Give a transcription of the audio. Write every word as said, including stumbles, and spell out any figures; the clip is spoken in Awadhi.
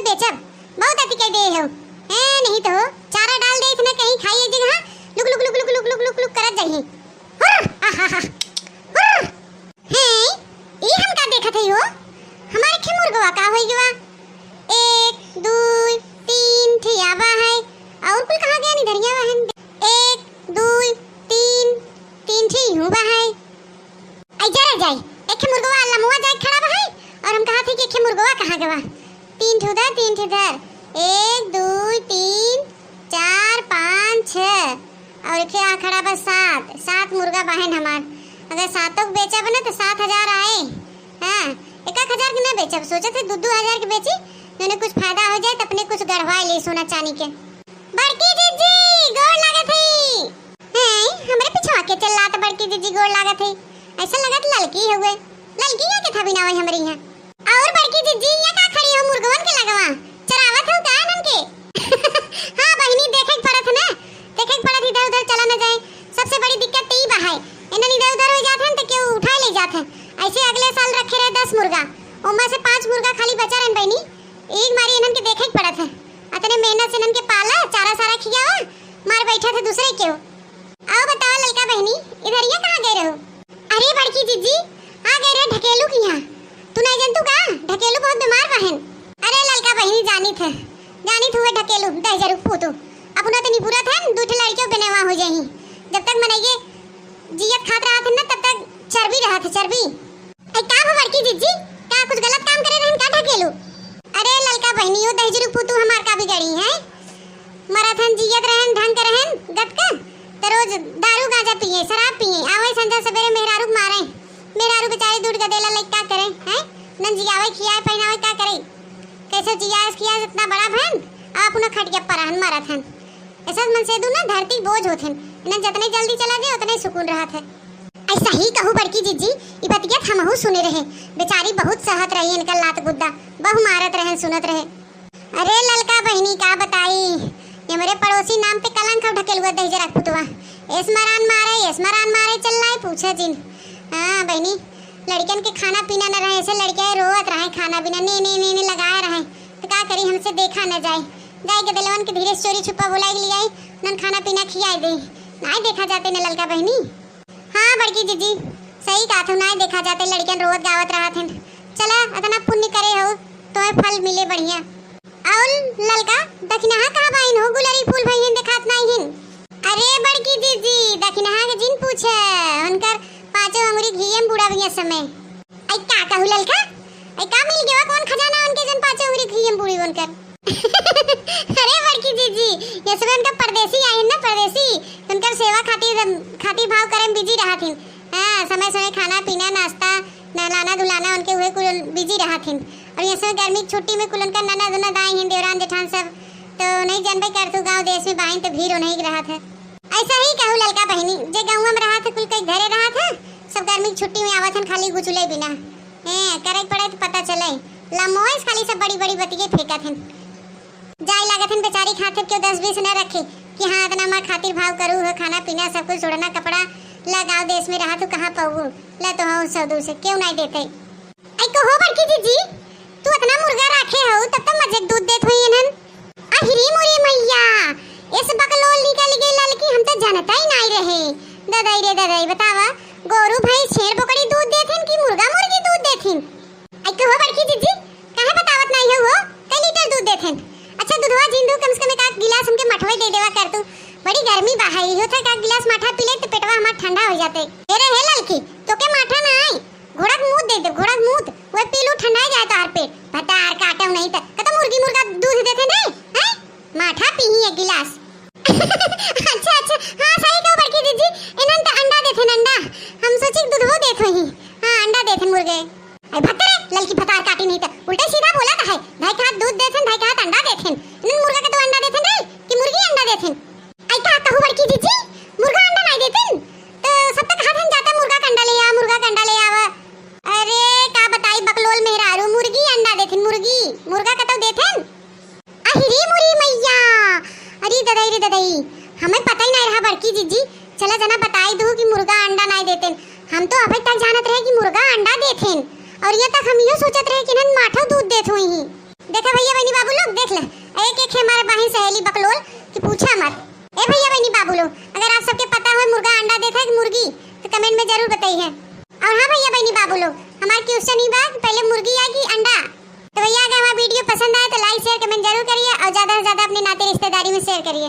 बेचब, बहुत अति कह दे हो। ए, नहीं तो हो, चारा डाल दे इतना कहीं खाइए जगह, लुक, लुक, लुक करत जाइए। हुर्र, आहा, हा, हुर्र। हैं, ई हम का देखत हई हो? हमारे खे मुर्गवा का होई गवा? एक, दुई, तीन ठे आवा है। और कुल कहाँ गया? निधरिया बहन। एक, दुई, तीन, तीन ठे इहूँ बा है। आई जरा जाई, एक खे मुर्गवा लमुआ जाए खड़ा बा है। और हम कहा थे कि एक खे मुर्गवा कहाँ गवा? तीन ठे उधर, तीन ठे उधर। एक, दुई, तीन, चार, पाँच, छः। और एक आ खड़ा बा सात, सात मुर्गा बाहेन हमार। अगर सातों के बेचा बने तो सात हजार आए। हाँ, एक एक हजार के ना बेचब, सोचत है दो दो हजार के बेची, जौने कुछ फायदा हो जाए तो अपने कुछ गढ़वा ले सोना चानी के। बड़की जिज्जी, गोड़ लागत है। हैं, हमरे पिछवा के चिल्लात बड़की जिज्जी गोड़ लागत है। ऐसा लगत ललकी हुए। ललकी का के था बिना वही हमरे यहाँ। और बड़की जिज्जी, यहाँ का खड़ी हो मुर्गवन के लगवा? चरावत हो का इनन के? हाँ बहिनी, देखे के पड़त है ना, देखे के पड़त, इधर उधर चला न जाए। सबसे बड़ी दिक्कत तो ई बा है, इनन इधर उधर हो जात हन तो केहू उठा ले जात है। ऐसे अगले साल रखे रहे दस मुर्गा, ओमा से पाँच मुर्गा खाली बचा रहन बहिनी। एक मारी इनन के देखे के पड़त है, अतने मेहनत से इनन के पाला, चारा सारा खियावा, मार बैठा थे दूसरे केहू। आओ बताओ ललका बहिनी, इधरिया कहाँ गए रहो? अरे बड़की जिज्जी, आ गए रहे ढकेलू की यहाँ। तू नहीं जानतू का? ढकेलू बहुत बीमार बहन। अरे ललका बहिनी जानी थे, जानी थे ढकेलू दहिजरू पूतू। अपना तो निपुरा था, दू ठे लड़कियों बेनेवा हो जाही। जब तक मनइये जियत खात रहा थे ना, तब तक चर्बी रहा थे, चर्बी। ऐ का हो बड़की जिज्जी, का कुछ गलत काम करे रहन का ढकेलू? अरे ललका बहिनी, यो दहिजरू पूतू हमार का बिगड़ी है? मरत हन, जियत रहन, ढंग के रहन, गत के, त रोज दारू गांजा पिए, शराब पिए, आवे संझा सबेरे मेहरारू के मारे। मेहरारू बेचारी दूध गदेला लइका का करे, हैं? नन जियावे, खियाए, पहिनावे, का करे? कैसे जियास, खियास इतना बड़ा भन, अब अपना खटिया पर रहन, मरत हन। ऐसा मन से दू ना धरती बोझ होत हन, इन्हन जतने जल्दी चला जाए, उतने सुकून रहत है। ऐसा ही कहू बड़की जिज्जी, ई बतिया त हमहू सुने रहे। बेचारी बहुत सहत रही इनका लात गुद्दा, बहु मारत रहन, सुनत रहे। अरे ललका बहिनी का बताई, ये हमरे पड़ोसी नाम पे कलंक हव ढकेलुआ दहिजरा पूतवा। एस मरान मारे, एस मरान मारे चल रहा है, पूछे जिन। हाँ बहिनी, लड़कन के खाना पीना न रहे, ऐसे लड़के रोवत रहे, खाना पीना ने, ने, ने, ने लगाए रहे। तो का करी, हमसे देखा न जाए। जाए के दिलवन के धीरे से चोरी छुपा बुलाई के ले आई, उन्हन खाना पीना खियाए दे। नाई देखा जाते न ललका बहिनी। हाँ बड़की जिज्जी, सही कहा थू, नाई देखा जाते, लड़कन रोवत गावत रहत हन। चला, इतना पुण्य करे हो, तोहे फल मिले बढ़िया। और ललका, दखिनहा कहाँ बाइन हो, गुलरी फूल भइहन देखात नाई हिन। अरे बड़की जिज्जी, दखिनहा के जिन पूछे, उनकर पाँचों अंगुरी घीये में बूड़ा भइया समय। ऐ का कहू ललका, ऐ का मिल गवा, कौन खजाना उनके जन पाँचों अंगुरी घीये में बूड़ी उनकर? अरे बड़की जिज्जी, ये समय उनका परदेसी आइन ना, परदेसी, उनकर सेवा खातिर, खातिर भाव करे में बिजी रहत हिन। हाँ, समय समय खाना पीना, नाश्ता, नहलाना धुलाना, उनके हुए कुल बिजी रहत हिन। और ये समय गर्मी की छुट्टी में कुल उनका ननद उनद आई हिन, देवरान जेठान सब। तो नहीं जानबे करतू, गाँव देश में बाइन तो भीड़ होने ही रहत है। ऐसा ही कहू ललका बहिनी, जे गाँव में रहत है, कुल कई घरे रहत है, सब गर्मी की छुट्टी में आवत हन खाली गुचुले बिना। हैं, करे के पड़े तो पता चले। लमोइस खाली सब बड़ी बड़ी बतिये फेंकत हन। जाए लागत हन बेचारी खातिर केहू दस बीस न रखे कि हाँ, इतना हमार खातिर भाव करू हो, खाना पीना सब कुछ, ओढ़ना कपड़ा, ला गाँव देश में रहत हो, कहाँ पाऊ, ला तो हाँ सौ दो से केहू नहीं देते। ऐ कहो बड़की जिज्जी, तू इतना मुर्गा राखे हो, तब तो मजे के दूध देत होई इन्हन। अहिरी मोरी मैया, इस बकलोल निकल गई ललकी, हम तो जानता ही नहीं रहे। ददाई रे ददाई, बतावा, गोरू भैंस छेड़ बोकड़ी दूध देथिन कि मुर्गा मुर्गी दूध देथिन? ऐ कहो बड़की जिज्जी, काहे बतावत नाई हो, हो? कई लीटर दूध देथिन? अच्छा, दूधवा जिन दू, कम से कम एक आध गिलास हमके मठवे दे देवा कर तू। बड़ी गर्मी बा है, इहो था एक आध गिलास माठा पी ले तो पेटवा हमार ठंडा हो जाते। ए रे हे ललकी, तोके माठा ना आई, घोड़ा के मूत दे दे, घोड़ा के मूत, वह पी लू, ठंडा जाए तोहार पेट। भतार काटो नहीं तो, कतो मुर्गी मुर्गा दूध देथिन, हैं? माठा पीही एक गिलास। अच्छा, अच्छा, हाँ, सही कहो बड़की जिज्जी, इन्हन तो अंडा देथिन, अंडा। हम सोची दूधवो देत होई। हाँ, अंडा देथिन मुर्गे। ऐ भत्तरे, ललकी भतार काटी नहीं तो उल्टे सीधा बोलत है। धाई के हाथ दूध देथिन, धाई के हाथ अंडा देथिन। इन्हन मुर्गा के तो अंडा देथिन रे, कि मुर्गी अंडा देथिन? ऐ का कहू बड़की जिज्जी, मुर्गा अंडा नहीं देथिन? तो सब तक हाथ हम जाता मुर्गा के अंडा ले आ, मुर्गा के अंडा ले आवा। अरे का बताई बकलोल मेहरारू, मुर्गी अंडा देथिन, मुर्गी, मुर्गा कतौ देथिन? अहि रे मोरी मैया, अरे ददई रे ददई, हमें पता ही नहीं रहा बड़की जिज्जी, चला जना बताई दू कि मुर्गा अंडा नहीं देथिन। हम तो अबे तक जानत रहे कि मुर्गा अंडा देथिन, और ये तक हम यो सोचत रहे कि इन्हन माठो दूध देत हुई ही। देखा भैया बहनी बाबू लोग, देख ले, एक एक है हमारे बहिन सहेली बकलोल कि पूछा मत। ए भैया बहनी बाबू लोग, अगर आप सबके पता हो मुर्गा अंडा देता है कि मुर्गी, तो कमेंट में जरूर बताइए। और हाँ भैया बहनी बाबू लोग, हमारा क्वेश्चन ही बा कि पहले मुर्गी आई कि अंडा। तो भैया अगर हमारा वीडियो पसंद आए तो लाइक शेयर कमेंट जरूर करिए और ज्यादा से ज्यादा अपने नाते रिश्तेदारी में शेयर करिए।